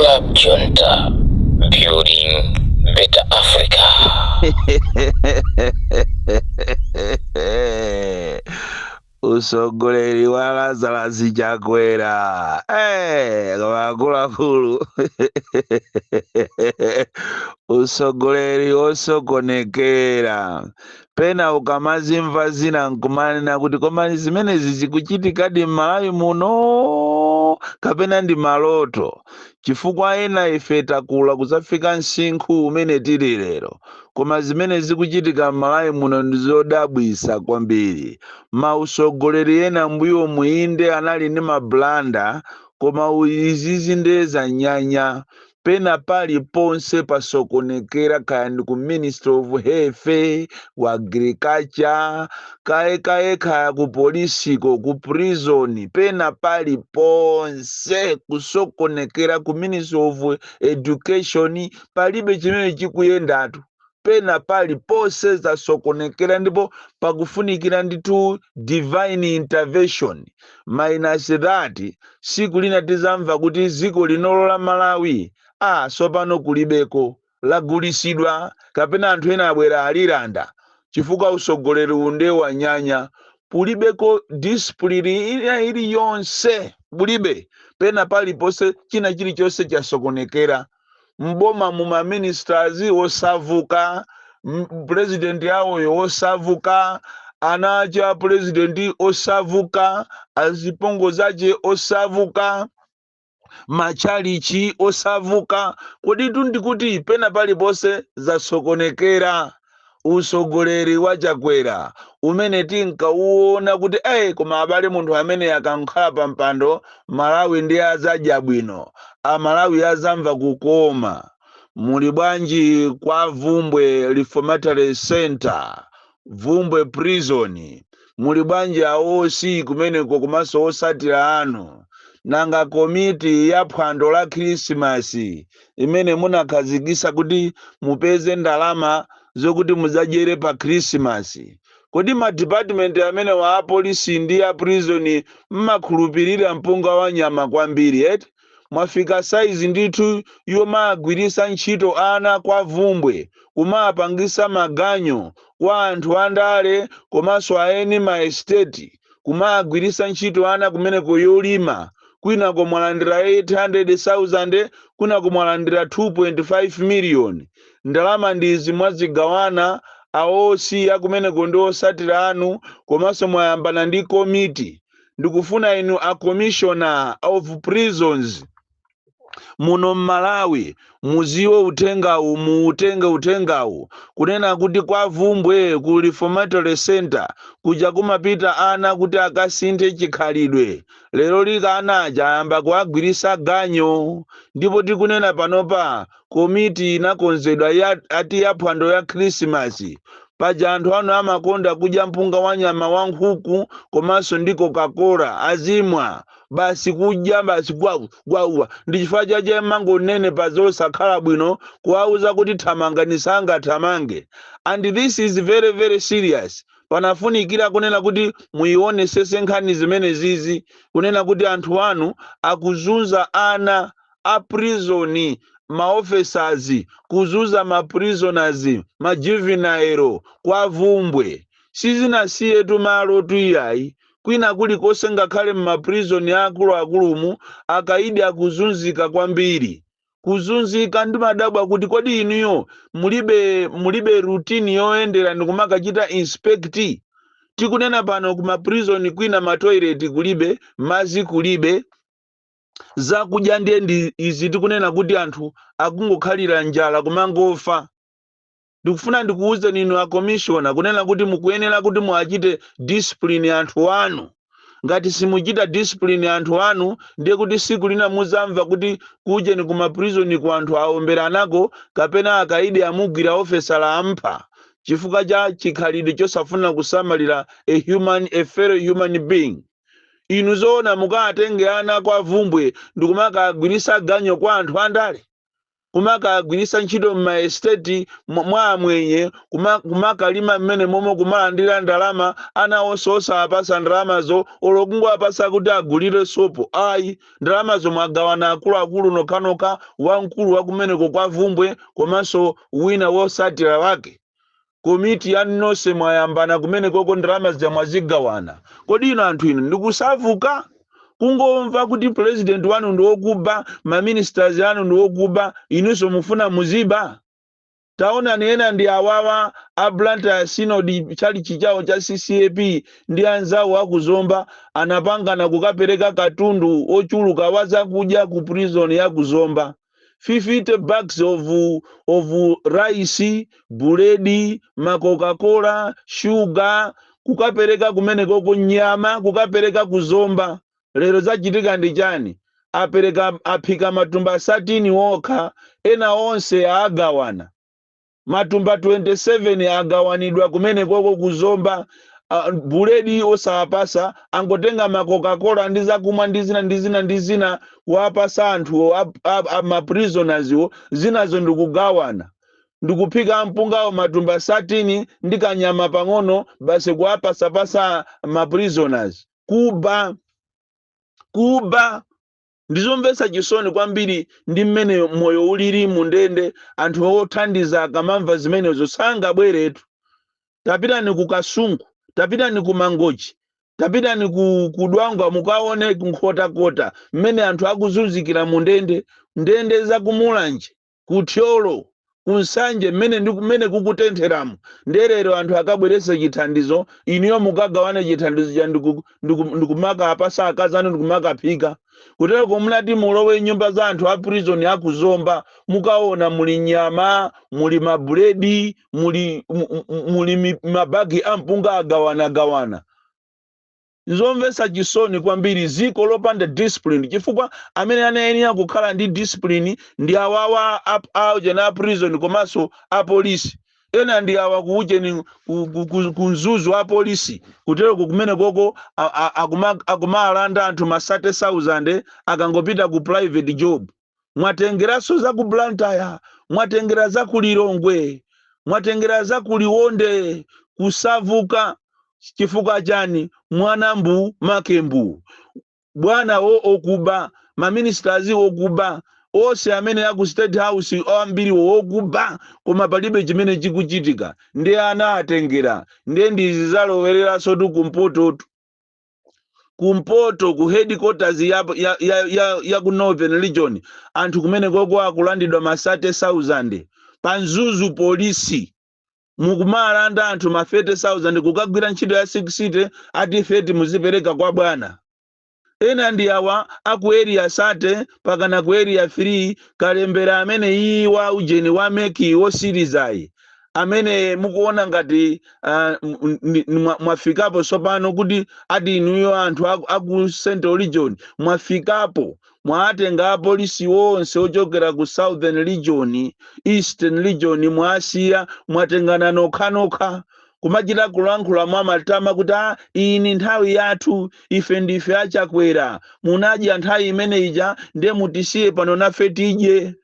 Club Junta, building better Africa. Usogoleri wa Lazarus Chakwera, koma akuluakulu, usogoleri osokonekera. Pena ukamazimva zina nkumanena kuti, koma zimenezi zikuchitikadi m'Malawi muno kapena ndi maloto? Chifukwa ena ife takula kudzafika msinkhu umene tili lero, koma zimene zikuchitika m'Malawi muno ndi zodabwisa kwambiri. Mausogoleri ena mbuyo muinde anali ndi ma blunder, koma izizi ndezanyanya. Pena paliponse pasokonekera, kaya ndi ku Ministry of Health, ku Agriculture, kaye kaye, kaya ku polisiko, ku prison, pena paliponse kusokonekera. Ku Ministry of Education palibe chimene chikuyendatu. Pena paliponse zasokonekera, ndipo pakufunikira ndithu divine intervention. Minus that, siku lina tizamva kuti dziko linolo la Malawi, ah, sopano kulibeko, lagulisidwa kapena anthu ena abwera alilanda, chifukwa usogoleri unde wanyanya. Pulibeko discipline ina iliyonse, bulibe. Pena paliponse china chilichonse chasokonekera mboma mu ma ministers osavuka, president yawoyo osavuka, ana ache a president osavuka, azipongozi ache osavuka, machalichi osavuka. Kodi ndikuti pena paliponse zasokonekera. Usogoleri wa Chakwera umene tinkauona kuti, ei, koma abale, munthu amene akankhala pa mpando, Malawi ndi azadya bwino, Amalawi azamva kukoma. Muli bwanji kwa Vumbwe Reformatory Center, Vumbwe Prison? Muli bwanji aosi kumeneko komanso osatira anu? Nanga komiti ya phwando la Khrisimasi imene munakhazikisa kuti mupeze ndalama zokuti mudzadyere pa Khrisimasi? Kodi ma department amene wa apolisi ndi a prison mmakhulupirira mpunga wa nyama kwambiri eti? Mwafika saizi ndithu yomagwirisa ntchito ana kwa Vumbwe kumapangisa maganyo kwa anthu andale komanso aeni ma estate, kumagwirisa ntchito ana kumeneko yolima. Kwinako mwalandira 800,000, kwinako mwalandira 2.5 million. Ndalama ndizi mwazigawana aosi akumeneko ndi osatira anu, komanso mwayambana ndi komiti. Ndikufuna inu a Commissioner of Prisons muno mMalawi muziwe uthengawu, muutenge uthengawu kunena kuti kwa Vumbwe ku Reformatory Center kuja kumapita ana kuti akasinthe chikhalidwe. Lero lika ana aja ayamba kuagwirisa ganyo, ndipo tikunena panopa komiti inakonzedwa ya, ati ya phwando ya Khrisimasi. Paja anthu anu amakonda kudya mpunga wa nyama wa nkhuku komanso ndi Coca-Cola, azimwa basi, kudya basi gwawa. Ndi chifukwa chache mangonene pa zosakhala bwino kuwauza kuti thamangani, sangathamange. And this is very very serious. Panafunikira kunena kuti muionesese nkhani zimene zizi, kunena kuti anthu anu akuzunza ana a prison, ma officers kuzunza ma prisoners, ma juvenile kwa Vumbwe. Sizinasiyetu malo tuiyayi, kwina kulikonse, ngakhale mma prison akuluakulumu akaidi akuzunzika kwambiri, kuzunzika. Ndimadabwa kuti kodi inuyo mulibe routine yoyendera ndikumakachita inspect? Tikunena pano kuma prison kwina ma toilet kulibe, madzi kulibe, zakudya ndiye ndi izi. Tikunena kuti anthu akungokhalira njala, kumangofa. Ndikufuna ndikuwuzeni inu a commissioner kunena kuti mukuyenera kuti muachite discipline anthu anu. Ngati simuchita discipline anthu anu, ndiye kuti siku lina muzamva kuti kujeni kuma prison ku anthu aomberanako kapena akaidi amugwira ofesala ampha, chifukwa cha chikhalidwe chosafuna kusamalira a fellow human being. Inu zoona mukatenge ana kwa Vumbwe ndikumakagwirisa ganyo kwa anthu andale? Kumakagwiritsa ntchito m'ma estate mwa amwenye, kumakalima mmene momwe kumalandira ndalama. Ana onse osawapasa ndalamazo, olo kungowapasa kuti agulire sopo, ayi. Ndalamazo mwagawana akuluakulu nokhanokha, wamkulu wakumeneko kwa Vumbwe komanso wina wosatira wake, komiti ya nonse mwayambana kumenekoko, ndalama zija mwazigawana. Kodi ino anthu inu ndikusavuka kungomva kuti president wanu ndi wokuba, ma ministers anu ndi wokuba, inunso mufuna muziba? Taonani, ena ndi awawa a Blantyre Synod, chalichi chawo cha CCAP ndi anzawo akuzomba anapangana kukapereka katundu ochuluka wa zakudya ku prison ya Kuzomba, 50 bags of rice, buledi, ma Coca-Cola, sugar, kukapereka kumenekoko, nyama kukapereka Kuzomba. Lero zachitika ndi chani? Apereka, aphika matumba 13 okha, ena onse agawana. Matumba 27 agawanidwa kumenekoko Kuzomba. Buledi osawapasa, angotenga ma Coca-Cola ndi zakumwa ndi zina ndi zina ndi zina kuwapasa anthu ma prisoners wo. Zinazo ndikugawana, ndikuphika mpungawo matumba 13 ndi kanyama pang'ono basi, kuwapasapasa ma prisoners. Kuba, kuba. Ndizomvetsa chisoni kwambiri ndi mmene moyo ulili mundende. Anthu othandiza akamamva zimenezo sangabweretu. Tapitani ku Kasungu, tapitani ku Mangochi, tapitani ku Dwangwa, mukaone Kunkhotakota mmene anthu akuzunzikira mundende. Ndende za kuMulanje, kuThyolo, kuNsanje, mmene ndi kumene kukutentheramo. Nderero anthu akabweretse chithandizo, inuyo mukagawane chithandizo cha ndikumakapasa akazi anu ndikumakaphika. Kutereko munati mulowe nyumba za anthu a prison akuzomba, mukaona muli nyama, muli mabuledi, muli mabagi a mpunga agawanagawana. Nzomvetsa chisoni kwambiri, ziko lopanda discipline, chifukwa amene anayenera kukhala ndi discipline ndi awawa aujeni a prison komanso apolisi. Ena ndi awa kuujeni ku Mzuzu, apolisi kutereko kumene koko akumalanda anthu ma 30,000 akangopita ku private job. Mwatengeranso za ku Blantyre, mwatengera za ku Lilongwe, mwatengera za ku Liwonde, kusavuka. Chifukwa chani? Mwana mbu makembu, bwana wo okuba, ma ministers okuba, onse amene aku State House ambiriwo okuba, koma palibe chimene chikuchitika. Ndi ana atengera, ndiye ndizi zalowereranso tu kumpototu, kumpoto ku headquarters ya ku Northern Region. Anthu kumene koko akulandidwa ma 30,000. Pa Mzuzu polisi mukumalanda anthu ma 30,000 kukagwira ntchito ya 60, ati 30 muzipereka kwa bwana. Ena ndi awa aku Area 30 pakana ku Area 3, kalembera amene iyi wa ujeni wa MEC wosirizayi, amene mukuona ngati mwafikapo tsopano kuti ati inuyo anthu aku Central Region mwafikapo. Mwatenga apolisi onse ochokera ku Southern Region, Eastern Region, mwasiya, mwatengana nokhanokha, kumachita kulankhula mwa matama kuti a iyi ni nthawi yathu, ife ndife aChakwera. Munadya nthawi imene ija, ndiye mutisiye pano nafe tidye.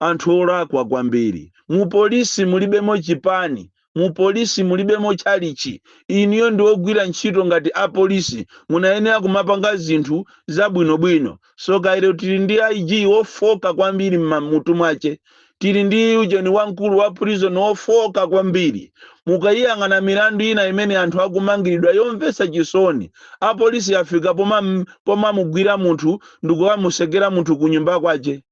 Anthu olakwa kwambiri. Mu polisi mulibemo chipani, mu polisi mulibemo chalichi. Inuyo ndi ogwira ntchito ngati apolisi, munayenera kumapanga zinthu zabwinobwino. So kairo tili ndi IG wofoka kwambiri mmamutu mwache, tili ndi ujeni wamkulu wa prison wofoka kwambiri. Mukayiyang'ana milandu ina imene anthu akumangiridwa, yomvetsa chisoni. Apolisi afika pomamugwira munthu ndikukamusekera munthu ku nyumba kwache.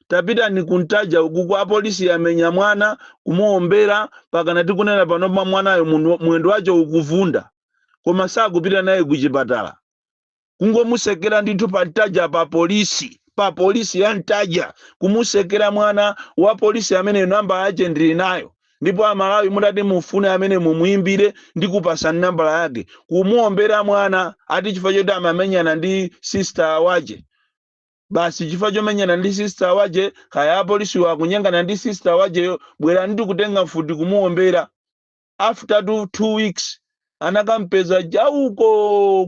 Tapitani kuntaja ukuku, apolisi amenya mwana kumuombera, pakana tikunena pano pa mwanayo mwendo wace ukuvunda, koma sakupita naye kuchipatala, kungomusekera ndithu pa Ntaja, pa polisi ya Ntaja, kumusekera mwana wa polisi amene namba yace ndili nayo. Ndipo Amalawi mutati mufune amene mumuimbire ndi kupasa nambala yake. Kumuombera mwana ati chifukwa choti amamenyana ndi sister wace basi. Chifukwa chomenyana ndi sister wace, kaya apolisiwo akunyengana ndi sister waceyo, bwera ndi kutenga mfuti kumuombera after 2 weeks. Anakampeza chauko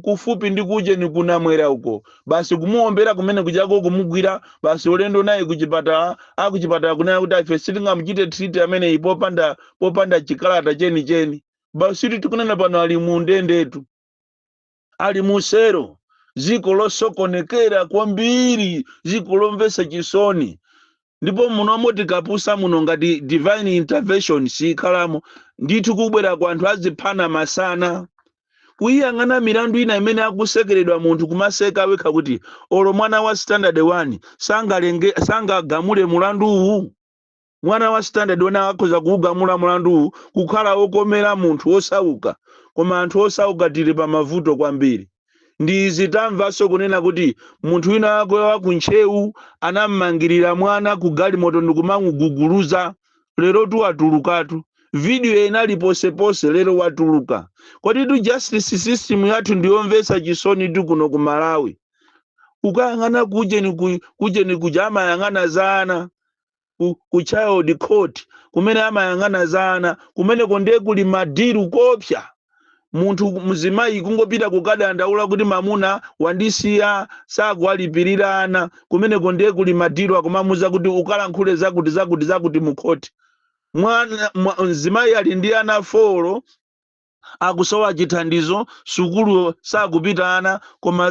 kufupi ndi kujeni kunamwera uko, basi kumuombera kumene kuchako, kumugwira, basi ulendo naye kuchipatala. Akuchipatala kunena kuti ife sitingamuchite treat ameneyi popanda chikalata chenicheni. Basi tikunena pano ali mu ndendetu, ali musero. Dziko losokonekera kwambiri, dziko lomvetsa chisoni. Ndipo munomo tikapusa muno, ngati divine intervention sikhalamo ndithu, kubwera ku anthu aziphana masana. Kuyiyang'ana milandu ina imene akusekeredwa, munthu kumaseka wekha kuti olo mwana wa standard 1 sangalenge, sangagamule mulandu uwu. Mwana wa standard 1 akhoza kuugamula mulandu uwu, kukhala wokomera munthu wosauka. Koma anthu osauka tili pa mavuto kwambiri. Ndi izi tamvanso kunena kuti munthu wina wake wa kuntchewu anammangirira mwana ku galimoto ndikumamuguguluza. Lero tu watulukatu, video inali posepose, lero watuluka. Kodi tu justice system yathu ndiyomvetsa chisoni tu kuno ku Malawi. Ukayang'ana kujeni kuja amayang'ana za ana ku child court, kumene amayang'ana za ana, kumeneko ndiye kuli ma deal kopsa. Munthu mzimayi kungopita kukadandaula kuti mamuna wandisiya, sakuwalipirira ana, kumeneko ndiye kuli ma deal. Akumamuza kuti ukalankhule zakuti, zakuti, zakuti mu khoti. Mwana mzimayi ali ndi ana 4, akusowa chithandizo, sukulu sakupita ana, koma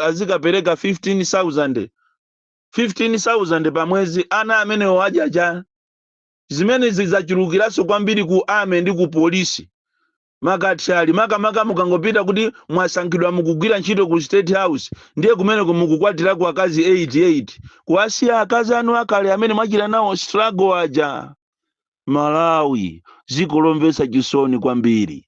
azikapereka 15,000 15,000 pa mwezi. Ana amenewo adya? Zimene zidzachulukiranso kwambiri ku army ndi ku polisi makathali, makamaka mukangopita kuti mwasankhidwa, mukugwira ntchito ku State House, ndiye kumeneko mukukwatirako akazi 88, kuwasiya akazi anu akale amene mwachita nawo struggle aja. Malawi, dziko lomvetsa chisoni kwambiri.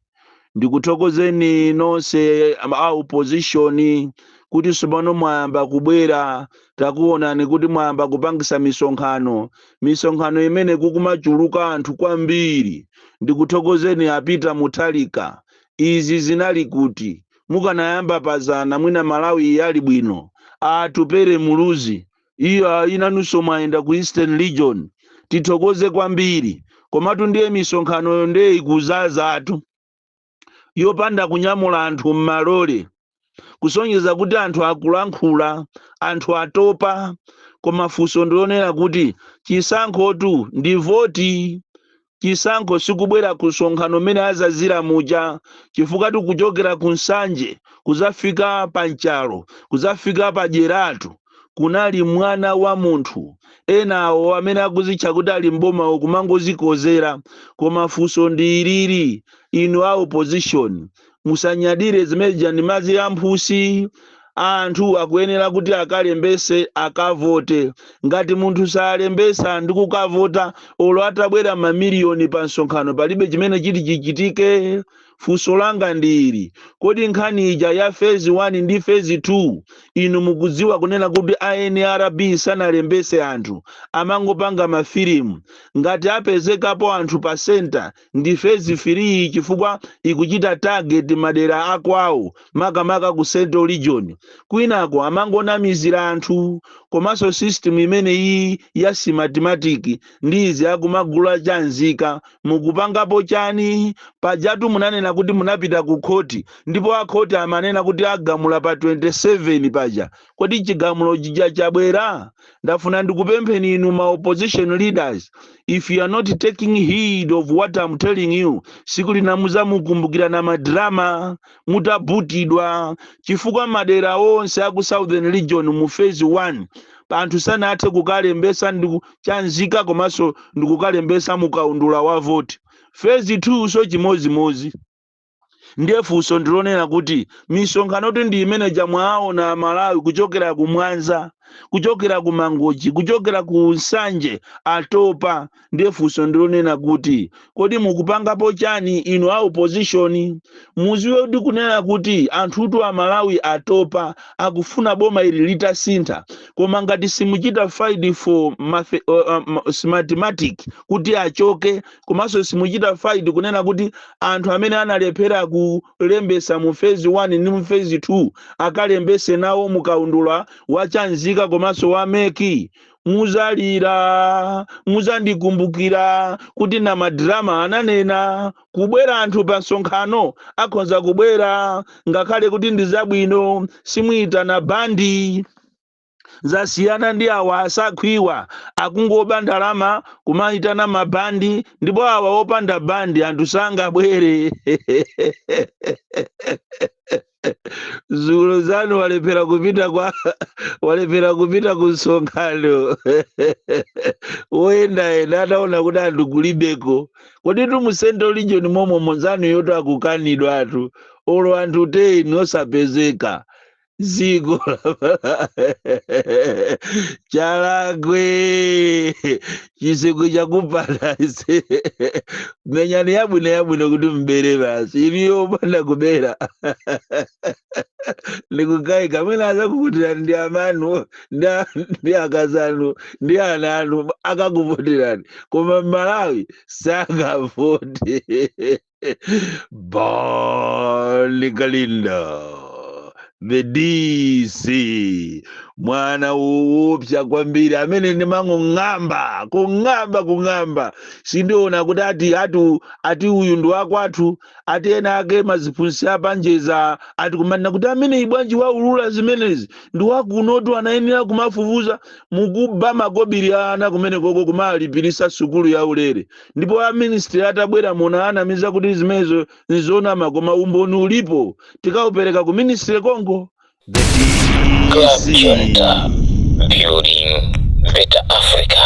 Ndikuthokozeni nonse a opposition kuti tsopano mwayamba kubwera. Takuonani kuti mwayamba kupangisa misonkhano, misonkhano imene kukumachuluka anthu kwambiri. Ndikuthokozeni a Peter Mutharika. Izi zinali kuti mukanayamba pazana, mwina Malawi yali bwino. Atupere Muluzi, iyo inanunso mwayenda ku Eastern Region, tithokoze kwambiri. Komatu ndiye misonkhanoyo ndiye ikuzazatu, yopanda kunyamula anthu m'malole, kusonyeza kuti anthu akulankhula, anthu atopa. Koma funso ndionera kuti chisankhotu ndi voti. Chisankho sikubwera ku msonkhano umene azazira muja, chifukwa tikuchokera ku Nsanje kuzafika pa Nchalo, kuzafika pa Dyeratu, kunali mwana wa munthu. Enawo amene akuzitcha kuti ali mbomawo kumangozikozera. Koma funso ndi ilili: inu a opposition, musanyadire zimeneja ndi madzi a mphusi. Anthu akuyenera kuti akalembese, akavote. Ngati munthu salembesa ndi kukavota, olo atabwera mamiliyoni pa msonkhano, palibe chimene chiti chichitike. Funso langa ndi ili: kodi nkhani ija ya phase 1 ndi phase 2, inu mukudziwa kunena kuti a NRB sanalembese anthu, amangopanga mafilimu? Ngati apezekapo anthu pa center ndi phase 3, chifukwa ikuchita target madera akwawo, makamaka ku Central Region. Kwinako amangonamizira anthu. Komanso system imene iyi ya Smartmatic ndi izi akumagula chanzika, mukupangapo chani? Pajatu munanena kuti munapita ku khoti, ndipo akhoti amanena kuti agamula pa 27 paja. Kodi chigamulo chija chabwera? Ndafuna ndikupempheni inu ma opposition leaders, if you are not taking heed of what I'm telling you, siku lina muzamukumbukira na ma drama mutabutidwa, chifukwa madera onse aku Southern Region mu phase 1 anthu sanathe kukalembesa ndi chanzika, komanso ndikukalembesa mukaundula wa voti. Phase 2 so chimozimozi. Ndiye funso ndilonena kuti misonkhano ndi imene jamwaona Malawi, kuchokera ku Mwanza, kuchokera ku Mangochi, kuchokera ku Nsanje, atopa. Ndiye funso ndilonena kuti kodi mukupangapo chani inu a opposition? Muziwe kuti kunena kuti anthutu a Malawi atopa, akufuna boma ili litasintha. Koma ngati simuchita fight for Smartmatic kuti achoke, komanso simuchita fight kunena kuti anthu amene analephera kulembesa mu phase 1 ndi mu phase 2 akalembese nawo mukaundula wachanzika komanso wa MEC, Muzalira, muzandikumbukira kuti na madrama ananena kubwera anthu pa msonkhano akhonza kubwera ngakhale kuti ndi zabwino simuyitana bandi. Zasiyana ndi awa asakhwiwa akungoba ndalama kumayitana mabandi, ndipo awa opanda bandi anthu sangabwere. Zulo zanu walephera kupita kwa walephera kupita ku msonkhano woyendayenda ataona kuti anthu kulibeko. Kodi tu mu Central Region momwe monzanu yoto akukanidwatu olo anthu 10 osapezeka. Dziko chalakwe chiseko chakupalase menyani yabwino yabwino kuti mbere basi iliyo opanda kubera ndikukayika amene azakuvutirani ndi amanu ndi akazanu ndi ana anu akakuvoterani, koma Malawi sangavote. Bon Kalindo the DC, mwana woopsa kwambiri amene ndimang'ong'amba kung'amba kung'amba, sindiona kuti ati ati ati uyu ndi wakwathu, ati ena ake maziphunzitsi apanjeza ati kumanena kuti amene bwanji waulula zimenezi ndi wakunotu, anayenera kumafufuza. Mukuba makobiri ana kumene koko kumalipirisa sukulu ya ulere, ndipo a ministry atabwera muna anamiza kuti zimenezo nzonama, koma umboni ulipo, tikaupereka ku ministry konko. The Club DC. Junta, building better Africa.